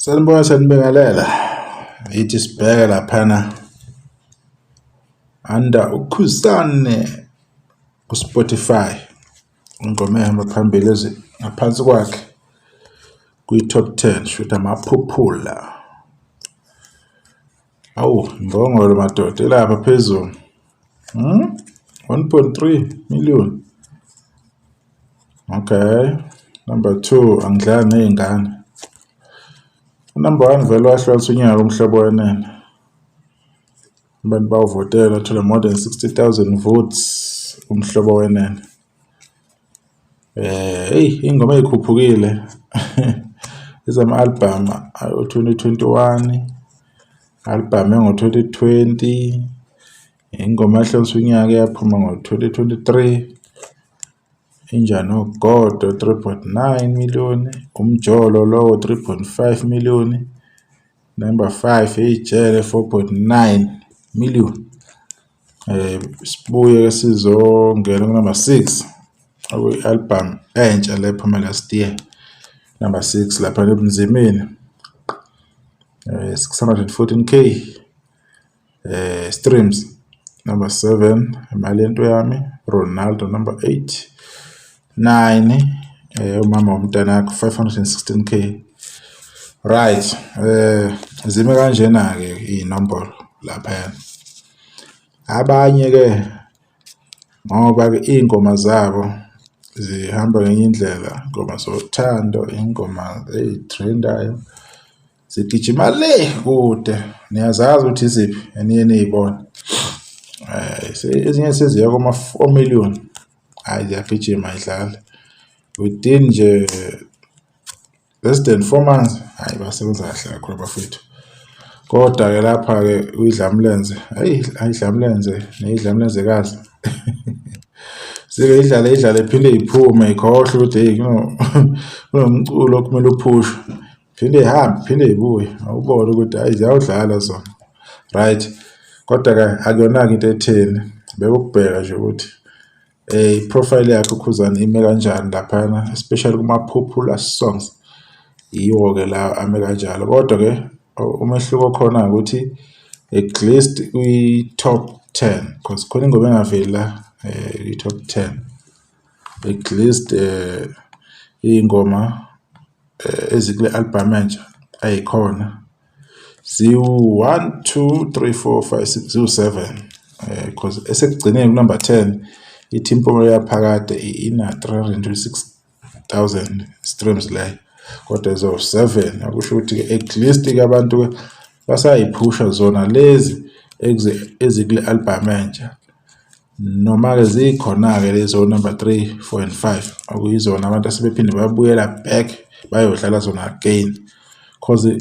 Sanibona, sanibingelela. Yithi sibheke laphana under uKhuzani ku-Spotify, ingoma ehamba phambili ngaphansi kwakhe kwi-top 10, shuthi amaphuphula. Awu, imbongolo madoda ilapha phezulu. 1.3 million. Okay. Number 2, Angidlali Ney'ngane. Number 1 vele wahlukanisa unyaka, Umhlobo Wenene. Abantu bawuvotela, thola more than 60,000 votes Umhlobo Wenene. Hey, ingoma ey'khuphukile ezama-album ayo-2021, album engo-2020, ingoma yahlukanisa unyaka eyaphuma ngo-2023, Inja Nogodo 3.9 million, Umjolo lowo 3.5 million, number 5 Ijele 4.9 million. Sibuye ke sizongena ku-number 6, okuyi-album entsha le ephuma last year. Number 6 lapha eBunzimeni, 614K streams. Number 7, Imali Yento Yami, Ronaldo. Number 8, 9, Umama Womntanakho, 516K. Right, zime kanjena ke iy'nombolo laphayana. Abanye ke ngoba ke iy'ngoma zabo zihamba ngenye indlela, ingoma zothando, ingoma ey'trendayo zigijima le kude, niyazazi ukuthi iziphi eniye niy'bone. Ezinye seziya koma-4 million, hhayi ziyagijima, ayidlali. Within nje less than 4 months, hhayi basebenza kahle kakhulu abafowethu. Kodwa-ke lapha-ke kuyidlamlenze, hhayi idlamlenze neyidlamlenzekazi zike idlale idlale iphinde iphume, ikhohlwe ukuthi hheyi kunomculo okumele uphushwe, phinde ihambe phinde ibuye, awubone ukuthi hhayi ziyawudlala zona, right. Kodwa-ke akuyona-ke into etheni, bekukubheka nje ukuthi i-profile yakhe uKhuzani ime kanjani laphayana, especially kuma-popular songs, yiwo-ke la ame kanjalo. Kodwa-ke umehluko okhona ukuthi at least kwi-top 10, cause khona ingoma engaveli la kwi-top 10, at least iy'ngoma ezikule album entsha ay'khona ziwu-1 2 3 4 5 6, ziwu-7, cause esekugcineni ku-number 10 ithi Impumelelo Yaphakade ina 326,000 streams leyo, kodwa zo-7, akusho ukuthi-ke at least-ke abantu-ke basayiphusha zona lezi ezikule album entsha, noma-ke zikhona-ke lezo number 3, 4 and 5, okuyizona abantu asebephinde babuyela back bayodlala zona again, cause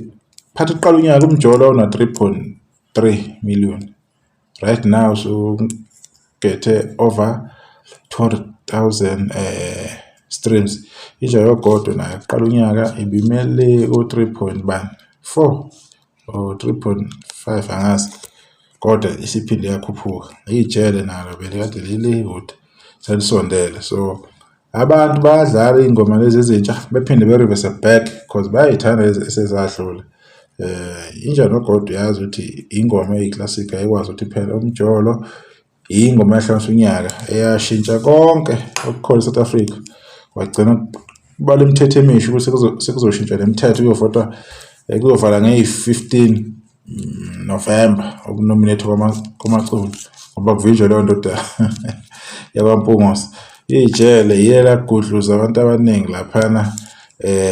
phakathi kuqala unyaka Umjolo una 3.3 million, right now so gethe over 200,000 streams. Inja Yogodo nayo kuqala unyaka ibimele ko 3 point bani 4 or 3.5, angazi, kodwa isiphinde yakhuphuka. Ijele nalo belikade lile kude, selisondele, so abantu bayadlala iy'ngoma lezi ezintsha bephinde be-reverse back cause bayay'thanda lezi esezadlula. Inja Nogodo uyazi ukuthi ingoma eyi-classic, ayikwazi ukuthi iphele. Umjolo ingoma yahlukanisa unyaka eyashintsha konke okukhona e-South Africa, kwagcina kubala imithetho emisha ukuthi sekuzoshintshwa nemithetho, kuyovotwa, kuzovala ngeyi-15 November uku-nominate kwamaculo ngoba kuvinjwe leyo ndoda yakwaMpungose. Ijele iye lagudluza abantu abaningi laphana,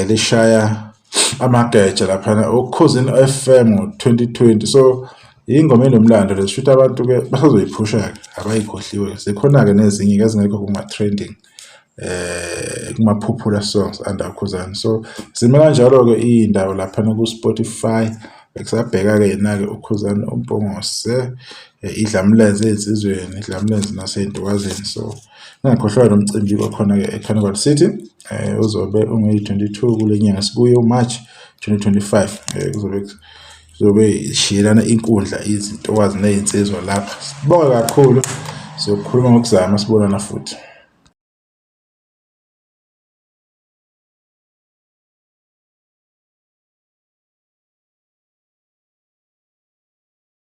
lishaya amageja laphana Okhozini FM ngo-2020, so ingoma enomlando le, shuthi abantu-ke basazoyiphusha-ke, abayikhohliwe. Zikhona-ke nezinye-ke ezingekho kuma-trending, kuma-popular songs under Khuzani. So zime kanjalo-ke iy'ndawo laphana ku-Spotify. Bekusabheka-ke yena-ke uKhuzani uMpungose, idlamlenze ey'nsizweni, idlamlenze nasey'ntukazini. So ningakhohlwa nomcimbi okhona-ke e-Carnival City, uzobe ungeyi-22 kule nyanga sikuyo, March 2025. Kuzobe kuzobe ishiyelana inkundla izintokazi ney'nsizwa lapha. Sibonge kakhulu, siyokhuluma ngokuzama, sibonana futhi.